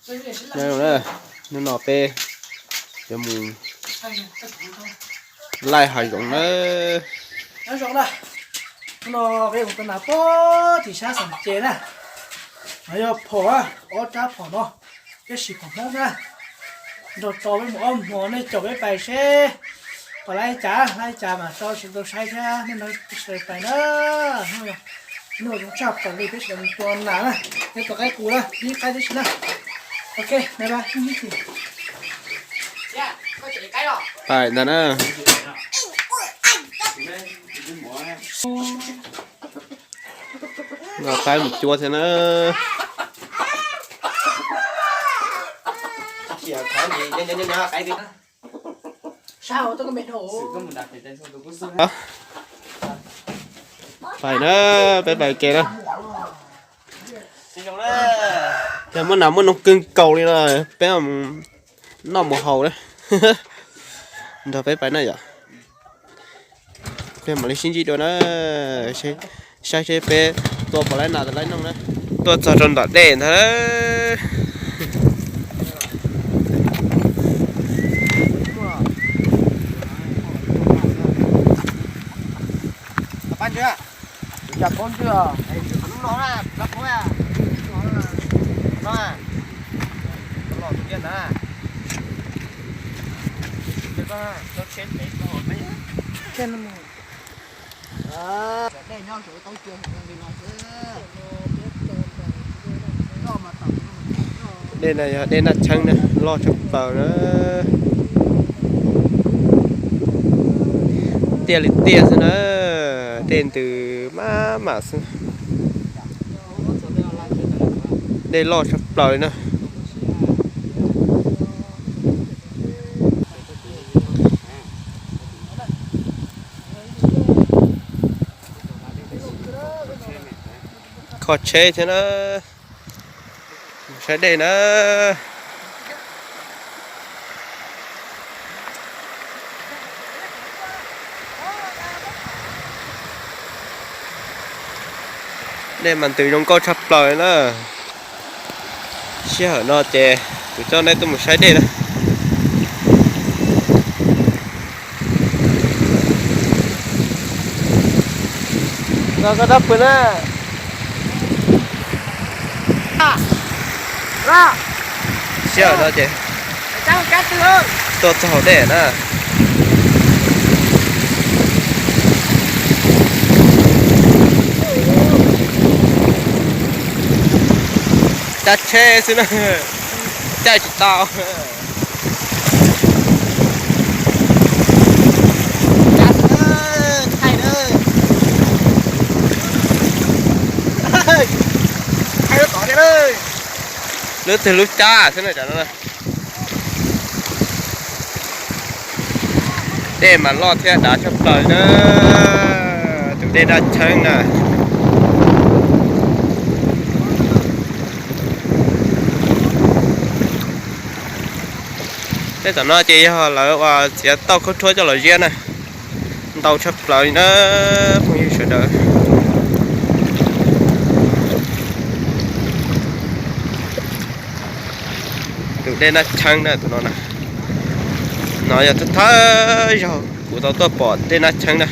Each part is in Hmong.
Nyob zoo na, hnub no peb yuav mus laij hav zoov na. Nyob zoo na, hnub no peb mus tua nas pem tim sab Xam Ces na. No yog phom, ob rab phom no, peb siv phom Hmoob na. Nrog rau peb mus ob hmos, nej caum peb pais seb pom laij cas, laij cas mas tso sawv daws saib thiab nej nrog sawv daws pais na. Hnub no zoo tshaj plaws li, peb sawv daws mus tua nas na, peb tua qaib qus na, ib qaib tib si na. Ok, bye bye. Pais ntag na. Nqa qaib mus cuab thiab na. Pais na, peb pais ke na. Yog muaj nas muaj noog kawg nkaus li no, peb noj mus haus na. Nrog peb pais na yom. Peb mam li sib ntsib dua na. Saib seb peb tua pom laij nas tas laij noog na. Tuaj txog rau nram dej ntag. Dej no yog dej Naj Cheeb na, loj tshaj plaws na. Tiaj li tiaj xwb na, dej ntws maj mam xwb. Dej loj tshaj plaws li na. Kho tsheb thiab na. Saib dej na. Dej mas ntws zoo nkauj tshaj plaws na. Sij hawm no ces kuv coj nej tuaj mus saib dej na. Los koj rab pw na. Sij hawm no ces tuaj txog hauv dej na. Caij tsheb xwb na, caij tsis tau. Lub twg lub cab xwb na. Dej mas loj thiab dav tshaj plaws na. Tus dej Naj Cheeb na. Tej tom no ces yog lawv uas txiav tauj khaub rhuab coj los ziab na. Ntau tshaj plaws li na phooj ywg sawv daws. Tus dej Naj Cheeb na tus no na. No yog thawj thawj zaug kuv tau tuaj pom dej Naj Cheeb na.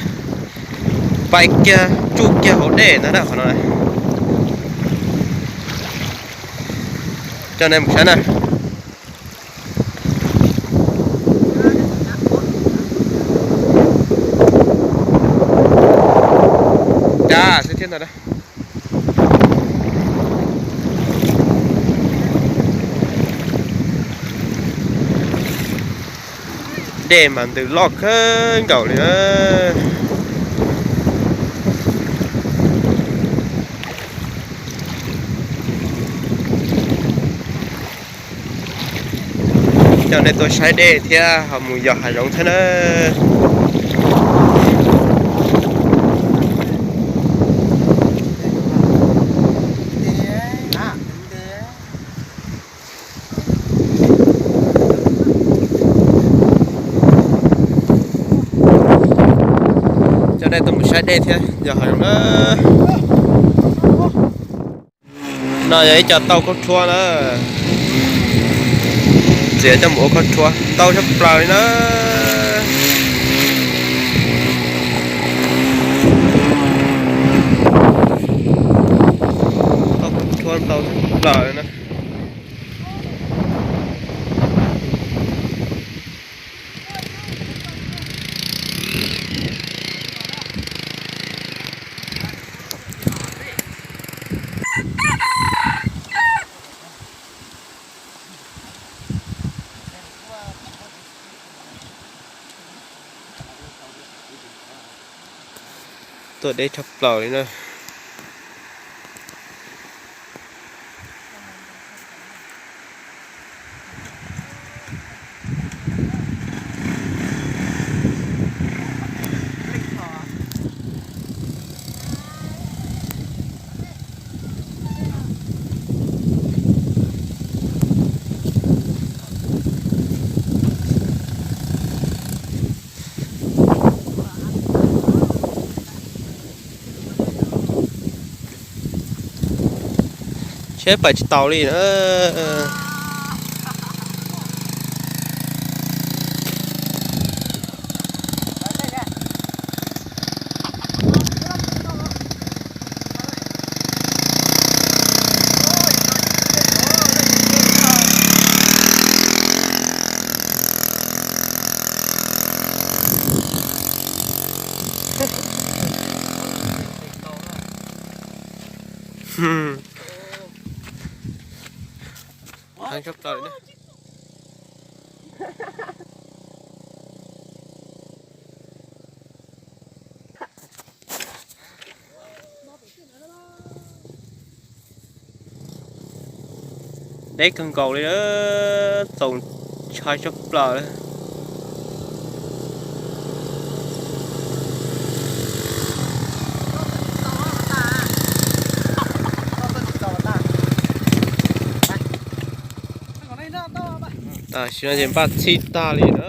Pais kiag tsuj kiag hauv dej ntag na qhov no na. Coj nej mus saib na. Cab xwb thiab ntag na. Dej mas ntws loj kawg nkaus li na. Coj nej tuaj saib dej thiab ho mus yos hav zoov thiab na. Coj nej tuaj mus saib dej thiab yos hav zoov na. No yog ib co tauj khaub rhuab na. Txiav coj mus ua khaub rhuab ntau tshaj plaws li na. Ua khaub rhuab ntau tshaj plaws li na. Tuaj deb tshaj plaws li na. Tsheb pais tsis taus li na. Heev tshaj plaws li na. Deb kawg nkaus li na, txaus ntshai tshaj plaws li. Tam sim no ces npaj txhij tag li na.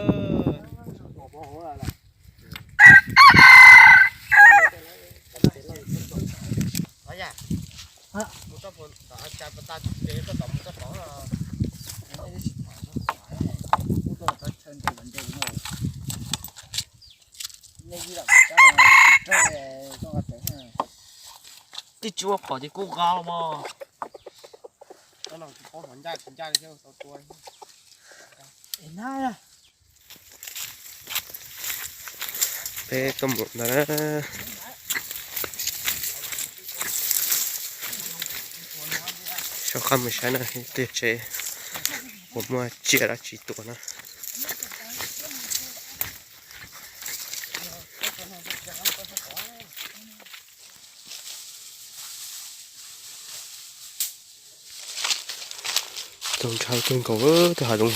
Twb tsis ua phom ces kuj nqa los mas. Peb tuaj mus ntawd na. Soj qab mus saib na, ib tug tsev puas muaj tsiaj dab tsi tuaj na. Txaus ntshai kawg nkaus, tej hav zoov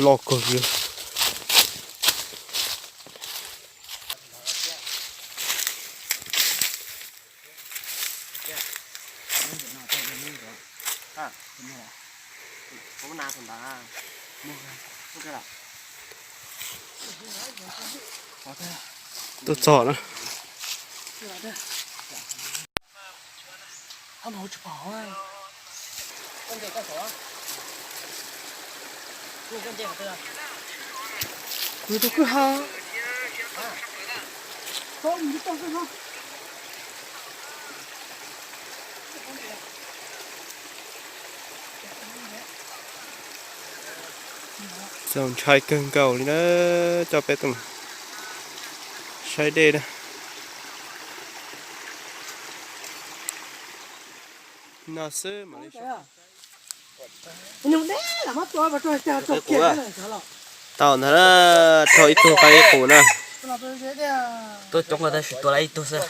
loj kawg li. Tuaj txog na. Kuv tus kwj ha. Txaus ntshai kawg nkaus li na, coj peb tuaj saib dej na. No xwb mam li. Tau ntag, raug ib tug qaib ib qus na. Tuaj coob tab sis tua tau ib tug xwb.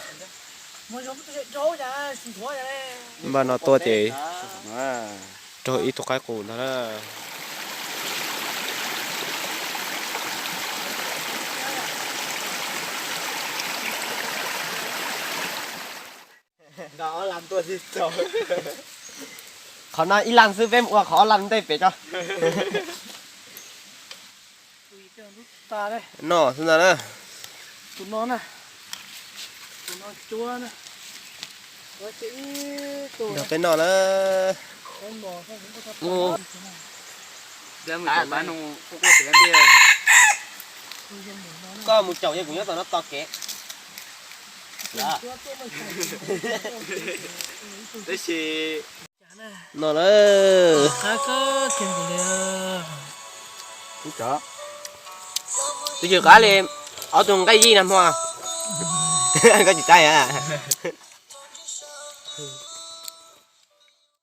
Npaj no tuaj ces raug ib tug qaib qus ntag na. Qhov no ib laj xwb, peb mus ua qhov ob laj ntej pem tso. No xwb ntag na. Nrog peb noj na. Koj mus caum, kuv nyob tom no tos kev. Tab sis no lawm. Tus tsis qab li ob tug nqaij yij nag hmo. Koj tsis tau a?